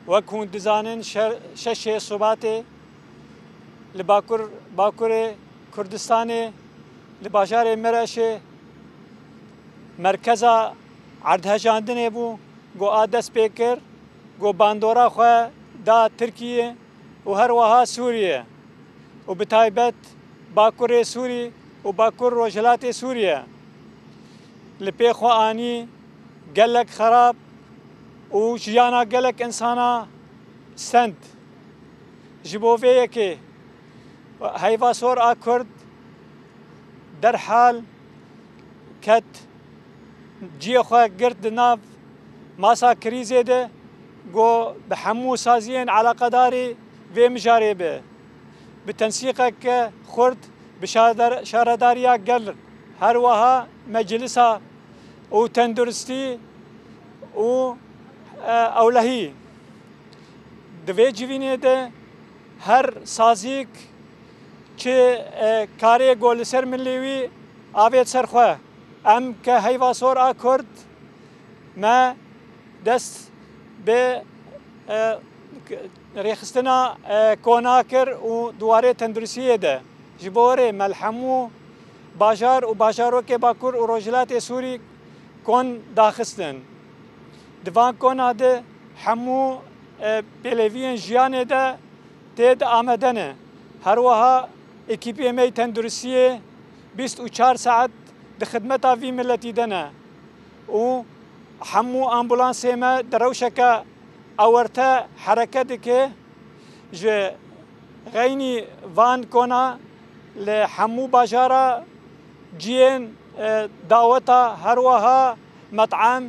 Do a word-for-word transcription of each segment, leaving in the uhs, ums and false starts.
Wek hûn dizanin, şe-, şeşê Şubatê li Bakur, Bakurê Kurdistanê, li bajarê Mereşê merkeza erdhejandinê bû, ku a dest pê kir, ku bandora xwe da Tirkiyê û her wiha Sûriyê û bi taybet Bakurê Sûrî û Bakur Rojhilatê Sûriyê li pê xwe anî, gelek xerab û jiyana gelek insana stend. Ji bo vê yekê heyva sor a Kurd derhal ket, cihê xwe girt di nav masa krîzê de, ku bi hemû saziyên eleqedarî vê mijarê be, bi tensîqeke xurt, bi şare-, şaredariya gel, her wiha meclisa û tenduristî û, e, ewlehî. Di vê civînê de her sazîk çi, e, karê ku li ser milê wî avêt ser xwe. Em ke heyva sor a Kurd me dest bi, e, rêxistina, e, kona kir û di warê tenduristiyê de. Ji bo rê me li hemû bajar û bajarokê Bakur û Rojhilatê Sûrî kon daxistin. Di van kona de hemû, e, pêleviyên jiyanê de tê de amade ne. Her wiha ekîpê me yê tenduristiyê bîst û çar saet di xidmeta vî miletî de ne û hemû ambulansê me di rewşeke ewerte hereket dike. Ji xeynî van kona li hemû bajara ciyên, e, daweta, her wiha met'em,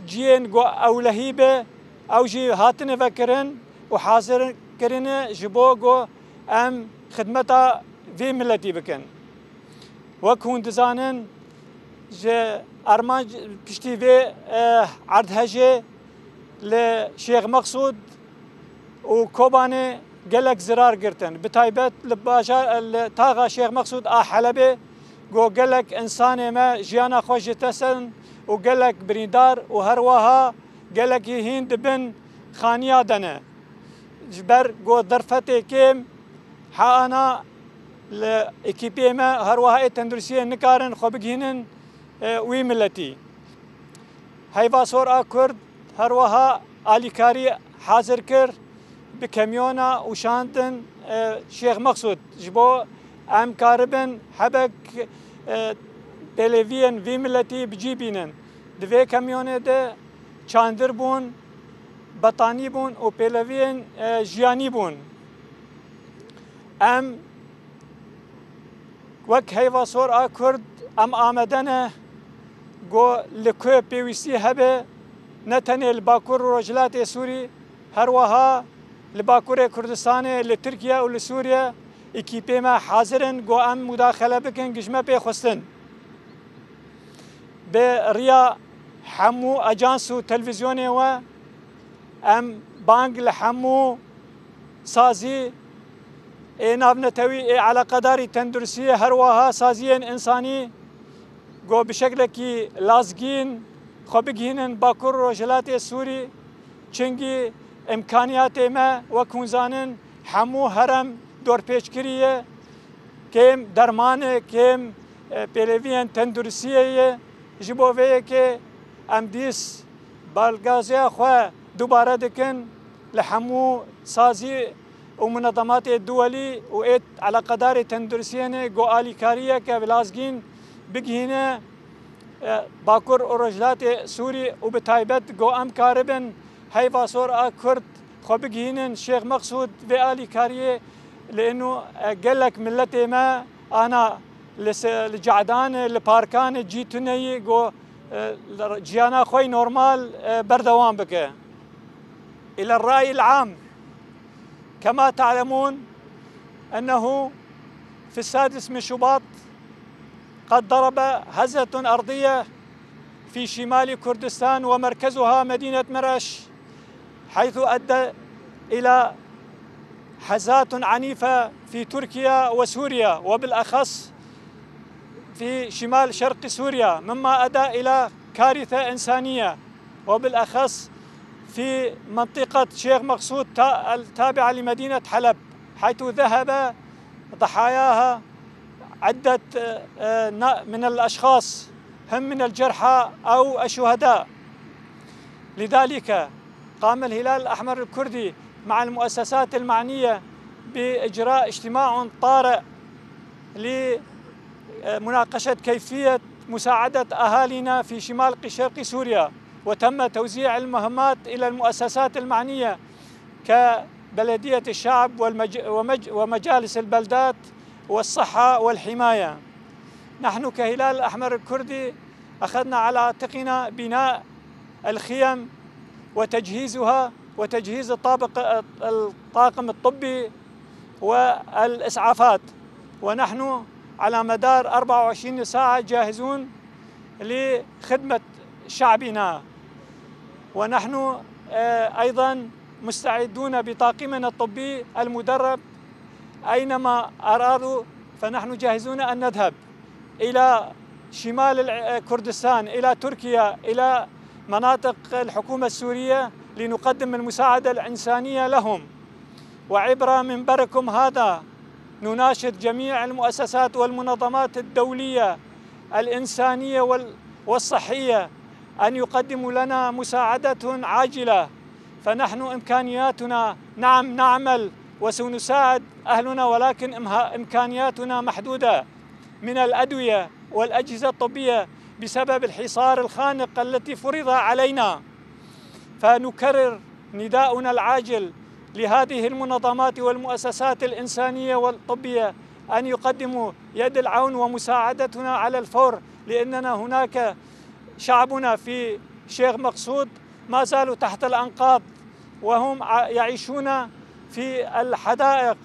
ciyên ku ewlehî be, ew jî hatine vekirin û hazir kirine ji bo ku em xidmeta vê miletî bikin. Wek hûn dizanin, ji armanc piştî vê, eh, erdhejê li Şêx Meqsûd û Kobanê gelek zirar girtin. Bi taybet li bajar, li taxa Şêx Meqsûd a Helebê, ku gelek insanê me jiyana xwe ji dest dan û gelek birîndar û her wiha gelekî hîn di bin xaniya de ne. Ji ber ku derfetê kêm, heana li ekîpê me her wiha ê tenduristiyê nikarin xwe bigihînin, e, wî miletî. Heyva Sor a Kurd her wiha alîkarî hazir kir, bi kamyona û şandin, e, Şêx Meqsûd, ji bo em karibin hebek, e, pêleviyên vî miletî bi cî bînin. Di vê kamyonê de çandir bûn, betanî bûn û pêleviyên, e, jiyanî bûn. Em wek Heyva Sor a Kurd, em amade ne ku li ku pêwîstî hebe, ne tenê li Bakur û Rojhilatê Sûrî, her wiha li Bakurê Kurdistanê, li Tirkiye û li Sûriye ekîpê me hazir in ku em mudaxele bikin, gijme pê xwestin. Bi riya hemû ajans û televîzyonê we em bang li hemû sazî ê navnetewî, ê eleqedarî tenduristiyê, her wiha saziyên însanî ku bi şeklekî lazgîn xwe bigihînin Bakur Rojhilatê Sûrî, çingî îmkaniyatê me, wek hûn zanin, hemû herem dorpêçkirî ye. Kêm derman e, kêm, e, pêleviyên tenduristiyê ye. Ji bo vê yekê em dîs balgaziya xwe dubare dikin li hemû sazî û munezematê duwelî û ê eleqedarê tenduristiyê ne ku alîkariyeke bi lazgîn bigihîne, e, Bakur û Rojhilatê Sûrî û bi taybet ku em karibin Heyva Sor a Kurd xwe bigihînin Şêx Meqsûd vê alîkariyê, li êno, e, gelek miletê me ana li se-, li cadan, li parkan cî tune ye ku, e, li jiyana xwe yê normal, e, berdewam bike. إلى الرأي العام، كما تعلمون أنه في السادس من شباط قد ضرب هزة أرضية في شمال كردستان ومركزها مدينة مرأش، حيث أدى إلى هزات عنيفة في تركيا وسوريا، وبالأخص في شمال شرق سوريا، مما أدى إلى كارثة إنسانية، وبالأخص في منطقة شيخ مقصود تا-، التابعة لمدينة حلب، حيث ذهب ضحاياها عدة، آه، نا-، من الأشخاص، هم من الجرحى أو الشهداء. لذلك قام الهلال الأحمر الكردي مع المؤسسات المعنية بإجراء اجتماع طارئ لمناقشة كيفية مساعدة أهالينا في شمال شرق سوريا، وتم توزيع المهمات إلى المؤسسات المعنية كبلدية الشعب والمج-، ومج-، ومجالس البلدات والصحة والحماية. نحن كهلال الأحمر الكردي أخذنا على عاتقنا بناء الخيم وتجهيزها وتجهيز الطابق، الطاقم الطبي والإسعافات، ونحن على مدار أربعة وعشرين ساعة جاهزون لخدمة شعبنا، ونحن، آه، أيضًا مستعدون بطاقمنا الطبي المدرب، أينما أرادوا فنحن جاهزون أن نذهب إلى شمال الع-، كردستان، إلى تركيا، إلى مناطق الحكومة السورية لنقدم المساعدة الإنسانية لهم. وعبر منبركم هذا نناشد جميع المؤسسات والمنظمات الدولية الإنسانية وال-، والصحية أن يقدموا لنا مساعدة عاجلة، فنحن إمكانياتنا، نعم، نعمل وسنساعد أهلنا، ولكن إمها-، إمكانياتنا محدودة من الأدوية والأجهزة الطبية بسبب الحصار الخانق التي فرض علينا. فنكرر نداؤنا العاجل لهذه المنظمات والمؤسسات الإنسانية والطبية أن يقدموا يد العون ومساعدتنا على الفور، لأننا هناك شعبنا في شيخ مقصود ما زالوا تحت الأنقاض، وهم ع-، يعيشون في الحدائق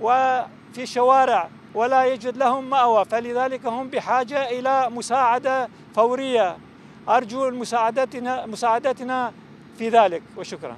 وفي الشوارع ولا يجد لهم مأوى، فلذلك هم بحاجة إلى مساعدة فورية. أرجو المساعدتنا، مساعدتنا في ذلك، وشكرًا.